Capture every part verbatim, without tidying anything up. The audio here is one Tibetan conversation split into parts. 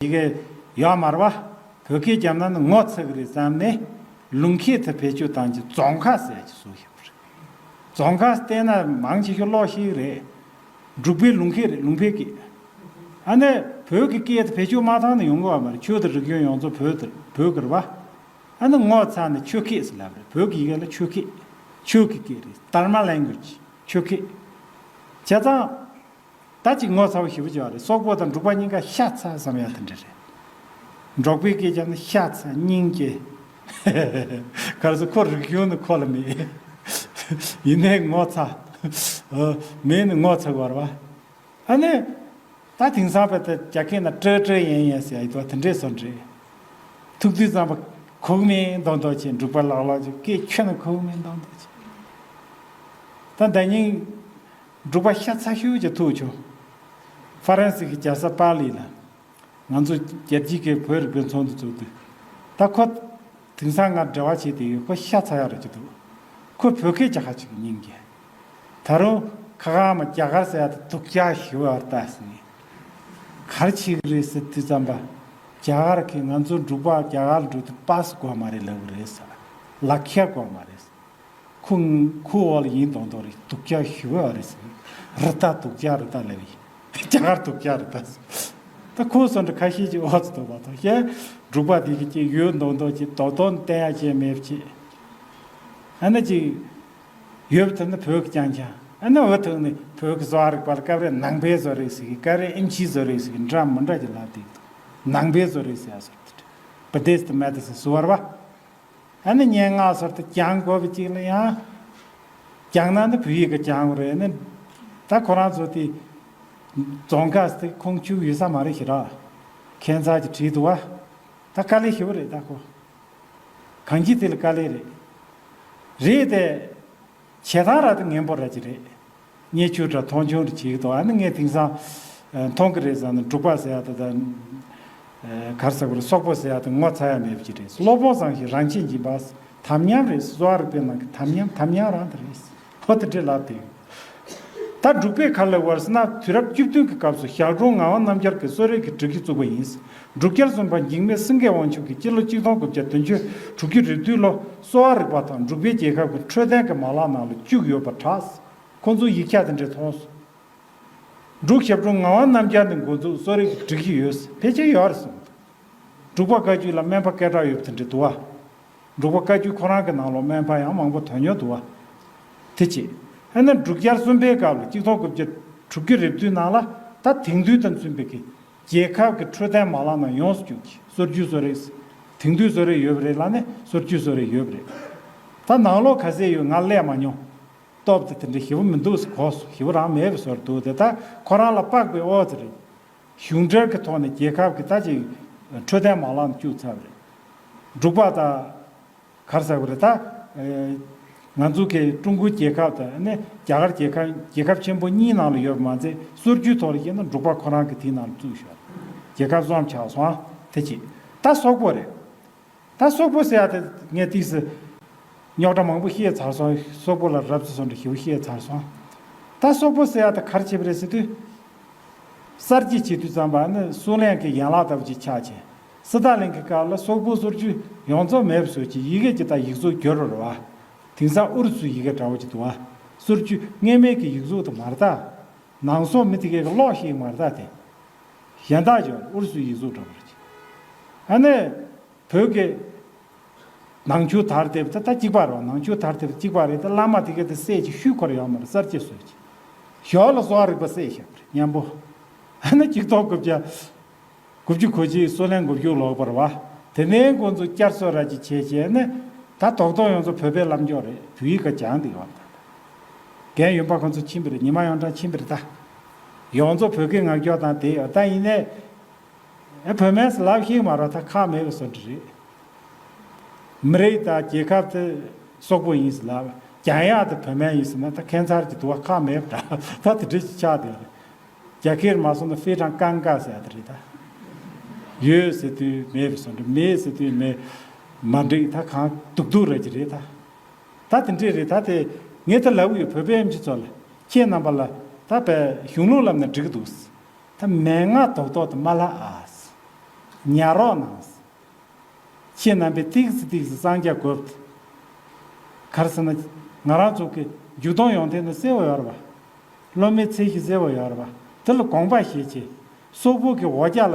ཡི་གེ་ཡོད་མ་རེད་པ། བོད་སྐད་རྒྱབ་ན་ནི་ངོ་ཚ་གི་རེད་བསམ་ནས་ལུང་ཁྱད་དེ་བེད་སྤྱོད་བཏང་གི་རྫོང་ཁ་ཟེར་གྱི་བཟོ་ཞིག་རེད། རྫོང་ཁ་བལྟས་ན་མང་ཆེ་ཤོས་ལོག་ཤིག་རེད། འབྲུག་པའི་ལུང་ཁྱད་རེད། ལུང་པའི་སྐད། ཨ་ནི་བོད་ཀྱི་སྐད་དེ་བེད་སྤྱོད་མ་བཏང་ན་ཡོང་གི་ཡོད་མ་རེད། ཆོས་དང་རིག་གཞུང་ཡོངས་རྫོགས་བོད་དེ་བོད་ཀྱི་རེད་པ། ཨ་ནི་ངོ་ཚ་ནི་ཆོས་སྐད་ཟེར་ལབ་རེད། བོད་ཀྱི་ཡི་གེ་ལ་ཆོས་སྐད། ཆོས་ཀྱི་སྐད་རེད། Dharma language ཆོས་སྐད། བྱས་ཙང་། ད་ཅིག་ངོ་ཚ་བོ་ཞེ་པོ་ཅིག་ཡོད་རེད། སོག་པོ་དང་འབྲུག་པ་གཉིས་ཀ་ཤ་ཚ་བསམ་ཡ་དེ་འདྲ་རེད། འབྲོག་པའི་སྐད་ཆ་ནི་ཤ་ཚ་སྙིང་རྗེ། ག་རེ་ཟེར། ཁོ་རིག་གཞུང་ནི་ཁོ་ལ་མེད། ཡིན་ནའི་ངོ་ཚ། ཨ། མེད་ནི་ངོ་ཚ་དགོས་རེད་པ། ཨ་ནི། ད་དེང་སང་བས་ད་རྒྱ་སྐད་ནང་ཀྲེ་ཀྲེ་ཡན་ཡན་ཟེར་ཡ་ཡོད་པ་དེ་འདྲས་སོང་རེད། ཐུག་དུས་ཙམ་པ་ཁུག་མེད་མདོག་མདོག་བྱས། འབྲུག་པ་ལགས་ལགས་ཀྱི་སྐད་ཆོས་ནི་ཁུག་མེད་མདོག་མདོག་བྱས། ད་ཟླ་ཉིན་འབྲུག་པ་ཤ་ཚ་ཤོས་ཀྱི་ཐུག་བྱུང་། ཧྥ་རན་སི་གི་རྒྱལ་ས་པཱ་ལི་ལ། ང་ཚོ་རྒྱལ་སྤྱིའི་གི་བོད་རིག་པའི་ཚོགས་འདུ་ཚོགས་དུས། ད་ཁོ་དེང་སང་ང་འབྲེལ་བ་བྱས་ཏེ་ཡོད། ཁོ་ཤ་ཚ་ཡག་རེད་ཀྱི་འདུག་ཁོ་བོད་སྐད་རྒྱག་ཁ་ཅིག་གི་སྙིང་རྗེ། ད་རུང་ཁ་ཁ་མ་རྒྱ་གར་ཟེར་ཡ་དེ་སྡུག་ཅག་ཞེ་པོ་ཡོད་རེད་ད་ཟེར་ནས། ག་རེ་བྱེད་ཀྱི་རེད་ཟེར་དུས་ཙམ་པ། རྒྱ་གར་གྱིས་ང་ཚོ་འབྲུག་པ་རྒྱ་གར་འགྲོ་དུས་པཱ་སི་དགོས་མ་རེད་ལབ་ཀྱི་རེད་ཟེར། ལག་ཁྱེར་དགོས་མ་རེད་ཟེར། ཁོ་ཁོ་འོག་ལ་ཡིན་མདོག་མདོག་རེད། སྡུག་ཅག་ཞེ་པོ་ཡོད་རེད་ཟེར། རི་དྭགས་སྡུག་ཅག་རི་དྭགས་ལབ་ཡིན། རྒྱ་གར་སྡུག་ཅག་རི་དྭགས་ཟེར། ད་ཁོ་སོང་འདྲ་ཁ་ཤས་ཀྱིས་ཨོ་ཙི་འདུག་པ་དང་། ཤེས། འབྲུག་པ་དེ་གི་ཅིག་ཡོད་མདོག་མདོག་ཅིག་རྡོག་རྡོག་བསྟན་ཡ་ཅིག་མེད་པ་ཅིག་ཨ་ནི་ཅིག་ཡོད་པ་དེ་ནི་བོད་ཀྱི་རྐྱང་རྐྱང་། ཨ་ནི་འོ་དེ་ནི་བོད་ཀྱི་བཟོ་བ་རིག་པ་ལ་སྐབས་རེ་ནང་པའི་བཟོ་རིག་ཟེར་གི། སྐབས་རེ་ཨེམ་ཆིའི་བཟོ་རིག་ཟེར་གི། འདྲ་མི་འདྲ་ཅིག་ལབ་བསྡད་ཀྱི་འདུག་ནང་པའི་བཟོ་རིག་ཟེར་ཡ་སོགས་དེ། Buddhist medicine ཟེར་བ་རེད་པ། ཨ་ནི་སྙན་ངག་སོགས་དེ་སྦྱང་དགོས་པ་ཅིག་ལ་ཡང་། སྦྱང་ན་ནི་བོད་ཡིག་གི་སྦྱང་དགོས་རེད། ཨ་ནི་ད་ཁོ་རང་ཚོ་དེ་རྫོང་ཁ་དེ་ཁུངས་འཁྱོལ་ཡོད་ས་མ་རེད་ཤི་ར། ཁྱད་མཚར་གྱི་བྲིས་འདུག་པ། ད་དཀའ་ལས་ཞེ་པོ་རེད་ད་ཁོ། གང་ཅི་དེ་ལ་དཀའ་ལས་རེད། རེད་དེ། བྱེད་སྟངས་ར་དེ་ངན་པོ་ར་ཅིག་རེད། བརྙས་བཅོས་ར་མཐོང་ཆུང་ར་བྱེད་ཀྱི་འདུག་ཨ་ནི་ངས་དེང་སང་། ཨ། མཐོང་གི་རེད་ཟེར་ན་འབྲུག་པ་ཟེར་ཡ་དེ་དང་། ཨ། ག་རེ་ཟེར་དགོས་རེད། སོག་པོ་ཟེར་ཡ་དེ་ངོ་ཚ་ཡ་མེད་པ་ཅིག་རེད། སློབ་དཔོན་བཟང་ཞིང་རང་ཆས་འབྱིན་པ། དམ་ཉམས་རེད། གསོ་བ་རིག་པའི་ནང་གི་དམ་ཉམས། དམ་ཉམས་རང་དེ་རེད། ཧོ་དེ་འདྲས་ལབ་དེ། ད་འབྲུག་པས་ག་རེ་ལབ་པ་རེད་ཟེར་ན། དུས་རབས་བཅུ་བདུན་གྱི་སྐབས་སུ་ཞབས་དྲུང་ངག་དབང་རྣམ་རྒྱལ་གྱིས་གསོ་རིག་གི་སྒྲིག་གཞི་བཙུགས་པ་ཡིན། འབྲུག་རྒྱལ་གསུམ་པ་འཇིགས་མེད་སེང་གེ་དབང་ཕྱུག་གིས་སྤྱི་ལོ་ཆིག་སྟོང་དགུ་བརྒྱ་བདུན་ཅུ་དྲུག་ཅུ་རེ་བདུན་ལོ་གསོ་བ་རིག་པ་དང་འབྲུག་པའི་རྒྱལ་ཁབ་ཀྱི་འཕྲོད་བསྟེན་གྱི་མ་ལག་ནང་ལ་བཅུག་ཡོད་པར་གྲགས། ཁོང་ཚོས་ཡིག་ཆ་དེ་འདྲ་མཐོང་སོང་། འབྲུག་ཞབས་དྲུང་ངག་དབང་རྣམ་རྒྱལ་ནས་འགོ་འཛུགས་གསོ་རིག་གི་སྒྲིག་གཞི་ཡོད། ཕལ་ཆེར་ཡོད་རེད་གསུངས། འབྲུག་པ་བཀའ་བརྒྱུད་ལ་སྨན་པ་སྐད་གྲགས་ཡོད་པ་དེ་འདྲ་འདུག་བ། འབྲུག་པ་བཀའ་བརྒྱུད་ཁོ་རང་གི་ནང་ལོགས་སྨན་པ་ཡང་མང་པོ་ཐོན་མྱོང་འདུག་བ། དེ་བྱས། ཨ་ནི་འབྲུག་རྒྱལ་གསུམ་པའི་སྐབས་ལ་ཆིག་སྟོང་དགུ་བརྒྱ་དྲུག་ཅུ་རེ་བདུན་ནང་ལ་ད་དེང་དུས་དང་མཐུན་པའི་གི་རྒྱལ་ཁབ་ཀྱི་འཕྲོད་བསྟེན་མ་ལག་ནང་ཡོངས་སུ་བཅུག་གི་སོ་བཅོས་གསོ་རིག་དེང་དུས་གསོ་རིག་ཡོད་པ་རེད་ལབ་ནས་སོ་བཅོས་གསོ་རིག་ཡོད་པ་རེད། ད་ནང་ལོགས་ག་ཚད་ཡོད་ང་ཀླད་མ་མྱོང་། སྟོབས་དེ་དེ་འདྲ་ཞེ་པོ་མི་འདུག་ཟེར་གོ་སོང་། ཞེ་པོ་རང་མེད་པའི་བཟོ་འདུག་དེ་ད་ཁོ་རང་ལ་དཔག་པའི་ཨོ་ཙི་རེད། གཞུང་འབྲེལ་གྱི་ཐོག་ནས་རྒྱལ་ཁབ་ཀྱི་ད་ཅིག་འཕྲོད་བསྟེན་མ་ལག་ནང་བཅུག་ཚར་བ་རེད། འབྲུག་པ་དང་། ག་རེ་ཟེར་དགོས་རེད་ད། ཨེ། ང་ཚོ་གི་ཀྲུང་གོའི་རྒྱལ་ཁབ་དང་ནི་རྒྱ་གར་རྒྱལ་ཁབ། རྒྱལ་ཁབ་ཆེན་པོ་གཉིས་ནང་ལ་ཡོད་པ་མ་ཚད། སོ་བཅོས་ཐོག་ལ་བཤད་ན་འབྲུག་པ་ཁོ་རང་གི་དེའི་ནང་ལ་བཙུགས་ཤག་རྒྱལ་ཁབ་གསུམ་ཆགས་སོང་། དེ་ཅི། ད་སོག་པོ་རེད། ད་སོག་པོ་ཟེར་ཡ་དེ་ངས་ཏིག་སི་རྙོག་དྲ་མང་པོ་བཤད་ཚར་སོང་། སོག་པོ་ལ་རབ་ཙམ་སོང་འདྲ་ཞིག་བཤད་ཚར་སོང་། ད་སོག་པོ་ཟེར་ཡ་དེ་ག་རེ་བྱས་པ་རེད་ཟེར་དུས། གསར་བརྗེ་བྱེད་དུས་ཙམ་པ་ནི་སུའུ་ལེན་གྱི་ཡན་ལག་ལྟ་བུ་ཅིག་ཆགས་བྱས། སི་ཏཱ་ལིན་གྱི་སྐབས་ལ་སོག་པོ་སོར་ཆུད་ཡོངས་རྫོགས་མེད་པ་བཟོས་ཀྱི་ཡི་གེ་ཅིག་དང་ཡིག་གཟུགས་བསྒྱུར་རོ་ར་བ། དེང་སང་ཨུ་རུ་སུའི་ཡི་གེ་འདྲ་བོ་ཅིག་འདུག་བ། སོར་ཆུད་སྔས་མའི་གི་ཡིག་གཟུགས་དེ་མ་རེད་ད། ནང་སོག་མི་དེ་གས་ཀྱི་ཀློག་ཤེས་མ་རེད་ད་དེ། གཞན་དག་ཀྱང་ཨུ་རུ་སུའི་ཡིག་གཟུགས་འདྲ་བོ་རེད། ཨ་ནི། བོད་ཀྱི་ནང་ཆོས་དར་དེབ་ད་ད་གཅིག་པ་རེད་བ། ནང་ཆོས་དར་དེབ་གཅིག་པ་རེད། ད་བླ་མ་དེ་གས་དེ་སྲས་ཀྱི་ཤུལ་འཁོར་ཡོད་མ་རེད། གསར་བརྗེ་བཟོས་ཀྱི། ཞོར་ལ་གསོ་བ་རིག་པ་སྲས་བཞག་པ་རེད་མཉམ་པོ། ཨ་ནི་གཅིག་སྟོང་དགུ་བརྒྱ། དགུ་བཅུ་གོ་གཅིག་སུའུ་ལེན་དགུ་བཅུ་ལོག་པར་བ། དེ་ནས་འགོ་འཛུགས་བསྐྱར་གསོ་ར་ཅིག་བྱས་བྱས་ནས། ད་རྡོག་རྡོག་ཡོངས་རྫོགས་བོད་པའི་ལམ་འཇོག་རེད། བོད་ཡིག་ག་སྦྱང་བསྡད་ཡོད་རེད། རྒན་ཡུམ་པ་ཁོང་ཚོ་ཕྱིན་པ་རེད། ཉི་མ་ཡོངས་གྲགས་ཕྱིན་པ་རེད་ད། ཡོངས་རྫོགས་བོད་སྐད་ངག་སྐྱོར་དང་དེ་ཡོད་ད། ཡིན་ནའི། ཨེ་བོད་སྨན་ཟེར་ལབ་ཤེས་མ་རེད། ད་ཁག་མེད་པའི་བཟོ་འདྲ་རེད། མི་རིགས་དང་རྒྱལ་ཁབ་དེ་སོག་པོ་ཡིན་ཟེར་ལབ། རྒྱག་ཡག་དེ་བོད་སྨན་ཡིན་ཟེར་ན་ད་ཁྱད་མཚར་གྱི་འདུག་བ། ཁག་མེད་པ་འདྲ། ད་དེ་འདྲ་ཞིག་ཆགས་བསྡད་ཡོད་རེད། རྒྱ་སྐད་མ་སོང་ན་ཧྥེ་ཀྲང་ཀང་ཀ་ཟེར་ཡ་དེ་རེད་ད། ཡོད་ཟེར་དུས་མེད་པའི་བཟོ་འདྲ། མེད་ཟེར་དུས་མེད། མ་འགྲིག་ད་གང་སྡུག་སྡུག་རེད་ཀྱི་རེད་ད། ད་དེ་འདྲས་རེད་ད། དེ་ངས་ད་ལབ་ཡོད། བོད་པའི་ཨེམ་ཆི་ཚོ་ལ། ཁྱེད་རྣམ་པ་ལ་ད་བས་གཞུང་ལུགས་ལབ་ན་འགྲིག་གི་འདུག་ད་མན་ངག་རྡོག་རྡོག་དེ་མ་ལབ་ཨ། ཉར་རོགས་གནང་། ཁྱེད་རྣམ་པས་ཏིག་ཙི་ཏིག་ཙི་གསང་རྒྱ་དགོས། ག་རེ་ཟེར་ན། ང་རང་ཚོ་གི་འཇུ་སྟོང་ཡོང་ཐེངས་ནི་གསལ་བོ་ཡོད་རེད་པ། སློབ་མའི་ཚད་གཞི་གསལ་བོ་ཡོད་རེད་པ། དེ་ལ་དགོངས་པ་བཞེས་བྱས། སོག་པོ་གི་འོ་ཇ་ལ་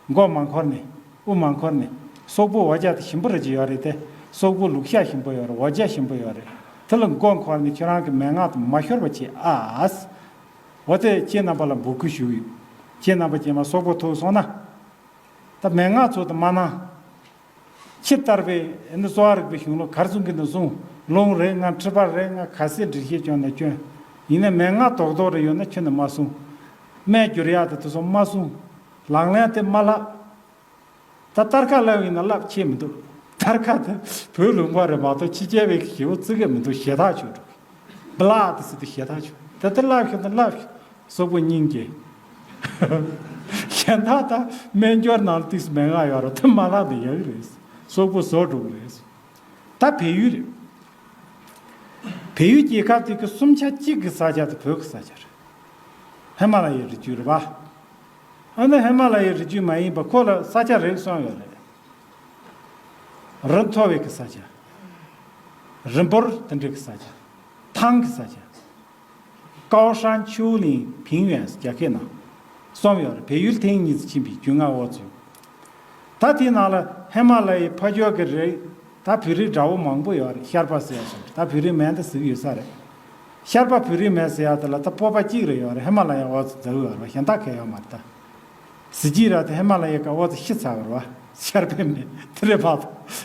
མགོ་མ་འཁོར་ནས། དབུ་མ་འཁོར་ནས། སོག་པོ་འོ་ཇ་དེ་ཞིམ་པོ་རེད་ཅེས་ཡོད་རེད་དེ། སོག་པོ་ལུག་ཤ་ཞིམ་པོ་ཡོད་རེད། འོ་ཇ་ཞིམ་པོ་ཡོད་རེད། དེ་ལ་མགོ་འཁོར་ནས་ཁྱེད་རང་གི་མན་ངག་དེ་མ་ཤོར་བ་བྱེད་ཨ། འོ་དེ་ཁྱེད་རྣམ་པ་ལ་འབོད་སྐུལ་ཞུ་གི་ཡོད། ཁྱེད་རྣམ་པ་རྗེས་མ་སོག་པོ་ཐུག་སོང་ན། ད་མན་ངག་ཚོ་དེ་མ་གནང་། ཁྱི་ལྟར་པའི་ཨ་ནི་གསོ་བ་རིག་པའི་གཞུང་ལུགས་གར་སོང་གི་འདུག་གསུངས། རླུང་རེད་ང་མཁྲིས་པ་རེད་ང་ག་ཚད་འགྲེལ་བཤད་སྐྱོན་ན་སྐྱོན། ཡིན་ན་མན་ངག་རྡོག་རྡོག་རེ་ཡོད་ན་ཁྱོད་ནི་མ་གསུང་། སྨན་བསྒྱུར་ཡག་དེ་དེ་ཚོ་མ་གསུང་། ལག་ལེན་དེ་མ་བསླབ། ད་སྟར་ཁ་བསླབ་ཡིན་ན་བསླབ་ཆེ་མི་འདུག་སྟར་ཁ་དེ་བོད་ལུང་པ་རེད་མ་གཏོགས་ཕྱི་རྒྱལ་བའི་ཞེ་པོ་བརྩི་གི་མི་འདུག་ཞེ་ཐག་ཆོད་འགྲོ། བླ་དེ་ཟེར་དུས་ཞེ་ཐག་ཆོད། ད་དེ་བསླབ་ཤོག་ད་བསླབ་ཤོག་སོག་པོ་སྙིང་རྗེ། གཞན་དག་ད་སྨན་སྦྱོར་ནང་ཏིས་མན་ངག་ཡོད་རེད། དེ་མ་བསླབ་ན་ཡག་གི་རེད། སོག་པོ་བཟོ་འགྲོ་གི་རེད། ད་བལ་ཡུལ་རེད། བལ་ཡུལ་རྒྱལ་ཁབ་དེ་གི་སུམ་ཆ་གཅིག་གི་ས་ཆ་དེ་བོད་ཀྱི་ས་ཆ་རེད། ཧི་མ་ལ་ཡའི་རི་རྒྱུད་རེད་པ། ཨ་ནི་ཧི་མ་ལ་ཡའི་རི་རྒྱུད་མ་ཡིན་པ་ཁོ་ལ་ས་ཆ་རིགས་གསུམ་ཡོད་རེད། རི་མཐོ་བའི་གི་ས་ཆ། རི་འབོར་དེ་འདྲ་གི་ས་ཆ། ཐང་གི་ས་ཆ། ཀའོ་ཧྲན་ཆུའུ་ལིང་ཕིང་ཡོན་རྒྱ་སྐད་ནང་གསུམ་ཡོད་རེད། བལ་ཡུལ་ཐེངས་གཉིས་སུ་ཕྱིན་པའི་རྒྱུས་མངའ་འོག་ཚུད། ད་དེའི་ནང་ལ་ཧི་མ་ལ་ཡའི་ཕ་ཇོ་གི་རི། ད་བོད་རིགས་འདྲ་བོ་མང་པོ་ཡོད་རེད། ཤར་པ་ཟེར་ཡ་སོགས་ད་བོད་རིགས་མིང་དེ་ཟེར་གི་ཡོད་ས་རེད། ཤར་པ་བོད་རིགས་མིང་ཟེར་ཡ་དེ་ལ་ད་སྤོབས་པ་གཅིག་རེ་ཡོད་རེད། ཧི་མ་ལ་ཡ་འོག་ཚུད་འཛུལ་ཡོད་རེད་པ། གཞན་དག་གང་ཡོད་མ་རེད་ད། གཟི་བརྗིད་ར་དེ་ཧི་མ་ལ་ཡའི་ཀ་འོག་ཚུད་ཤི་ཚར་བ་རེད་པ། ཤར་པའི་མི་དེ་རེད་པ།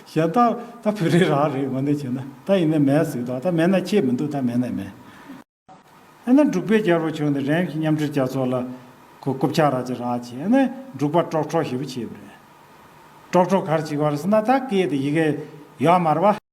གཞན་དག་ད་བོད་རིགས་རང་རེད། དངོས་གནས་བྱས་ན་ད་ཡིན་ན་མེད་ཟེར་གི་འདུག་ད་མེད་ན་ཆེས་མི་འདུག་ད་མེད་ན་མེད། ཨ་ནི་འབྲུག་པའི་རྒྱལ་པོ་བྱོན་ཏེ་རིམ་བཞིན་མཉམ་འབྲེལ་རྒྱལ་ཚོགས་ལ་གོ་རྐུབ་ཆག་ར་ཅིག་རག་བྱས། ཨ་ནི་འབྲུག་པ་ཀྲོག་ཀྲོག་ཞེ་པོ་བྱས་པ་རེད། ཀྲོག་ཀྲོག་ག་རེ་བྱེད་ཀྱི་ཡོད་རེད་ཟེར་ན་ད་སྐད་དེ་ཡི་གེ་ཡོད་མ་རེད་པ།